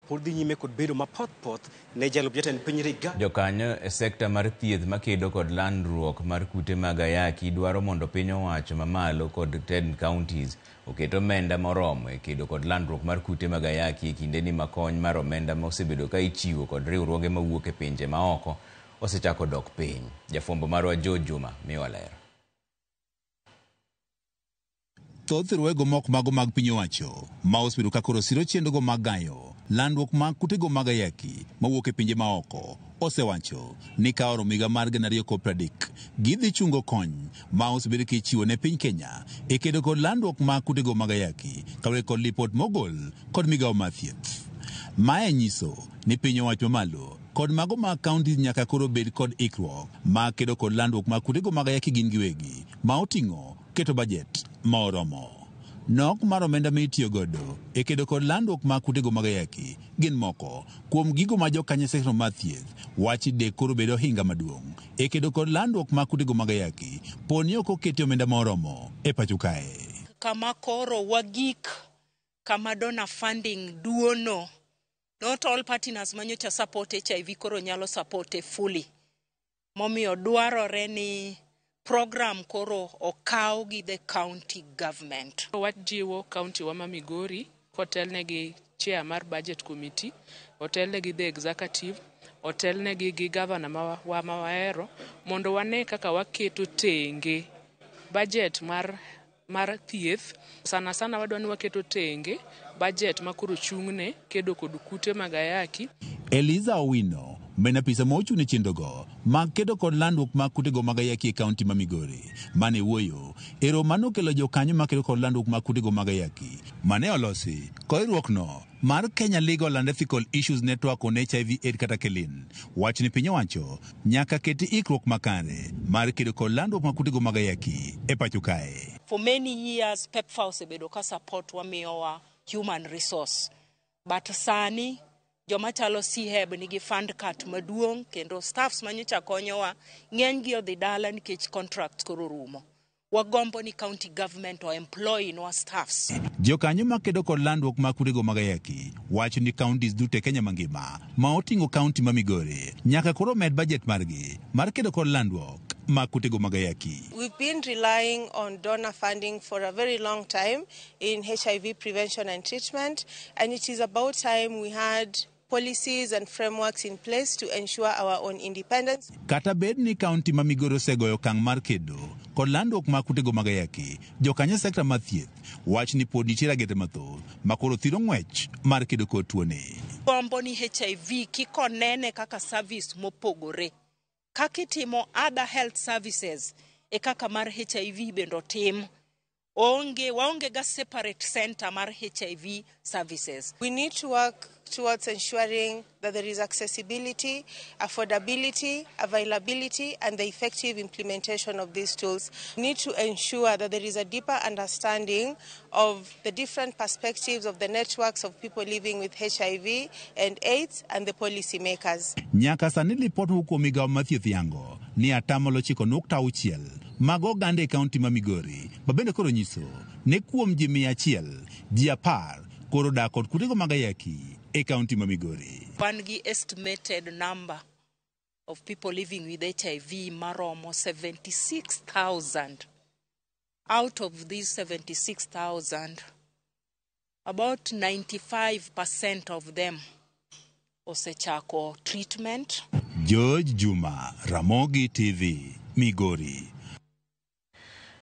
Pod dhi nyime kod bedo mapothpoth ne jalup jatend piny Rigathi. Jokanyo e sekta mar thieth makedo kod landruok mar kute mag ayaki dwaro mondo piny owacho mamalo kod tend counties oket omenda moromo e kedo kod landruok mar kute mag ayaki e kindeni ma kony mar omenda ma osebedo ka ichiwo kod riwruoge mawuok e pinje maoko osechako dok piny. Jafwambo marwa George Juma miyowa ler. Thoth riwruoge moko mago mag piny owacho ma osebedo ka koro siro chenrogo mag gayo landruok mag kutego mag ayaki mawuok e pinje maoko osewacho ni ka oromo higa mar 2030 gidhi chungo kony ma osebedo kichiwo ne piny Kenya e kedo kod landruok mag kutego mag ayaki kaluwore kod lipot mogol kod migawo mar thieth. Mae nyiso ni piny owacho mamalo kod mago mag counties nyaka koro bed kod ikruok mag kedo kod landruok mag kutego mag ayaki gin giwegi ma oting'o keto bajet ma oromo. Nok mar omenda ma itiyo godo e kedo kod landruok mag kutego mag ayaki gin moko kuom gigo ma jokanyo e sekta mar thieth wacho ni dek koro bed ohinga maduong' e kedo kod landruok mag kutego mag ayaki po ni ok oketi omenda ma oromo e pacho kae. Kama koro wagik kama donor funding duono, not all partners manyocha support HIV koro nyalo support fully. Momiyo dwarore ni program koro okaw gi the county government. Wajiwo county wa ma Migori kotelne gi chair mar budget committee, otelne gi the executive, otelne gi governor wa ma wahero mondo wane kaka waketo tenge budget mar thieth. Sana sana wadwa ni waketo tenge budget ma koro chung'ne kedo kod kute mag ayaki. Eliza Owino, ma en apisa ma ochung' ne chenrogo mag kedo kod landruok mag kutego mag ayaki e kaunti ma Migori, mane wuoyo e romo mane okelo jokanyo makedo kod landruok mag kutego mag ayaki mane olosi kod riwruokno mar Kenya Legal and Ethical Issues Network on HIV AIDS kata KELIN, wacho ni piny owacho nyaka keti ikruok makare mar kedo kod landruok mag kutego mag ayaki e pacho kae. For many years PEPFAR osebedo ka support wamiyowa human resource, but sani joma chalo CHEB nigi fund cut maduong' kendo staffs manyocha konyowa ng'eny gi odhi dala nikech contracts koro rumo. Wagombo ni county government o employ nwa staffs. Jokanyo makedo kod landruok mag kutego mag ayaki wacho ni counties duto e Kenya mangima ma oting'o kaunti ma Migori nyaka koro med budget margi mar kedo kod landruok mag kutego mag ayaki. We've been relying on donor funding for a very long time in HIV prevention and treatment, and it is about time we had policies and frameworks in place to ensure our own independence. Kata bed ni kaunti ma Migori osegoyo okang' mar kedo kod landruok mag kutego mag ayaki, jokanyo e sekta mar thieth wach ni pod nitie ragete mathoth ma koro thiro ng'wech mar kedo kod tuoni. Gombo ni HIV kik onene kaka service mopogore. Kaka itimo other health services e kaka mar HIV bende otim. Waonge ga separate center mar HIV services. We need to work towards ensuring that there is accessibility, affordability, availability, and the effective implementation of these tools. We need to ensure that there is a deeper understanding of the different perspectives of the networks of people living with HIV and AIDS and the policymakers. Nyaka sani lipot mowuok kuom migawo mar thieth yango ni 96.6 mag oganda e kaunti ma Migori ma bende koro nyiso ni kuom ji 100 ji 10 koro dak kod kutego mag ayaki e kaunti ma Migori. Wan gi estimated number of people living with HIV maromo 76,000. Out of these 76,000, about 95% of them osechako treatment. George Juma, Ramogi TV, Migori.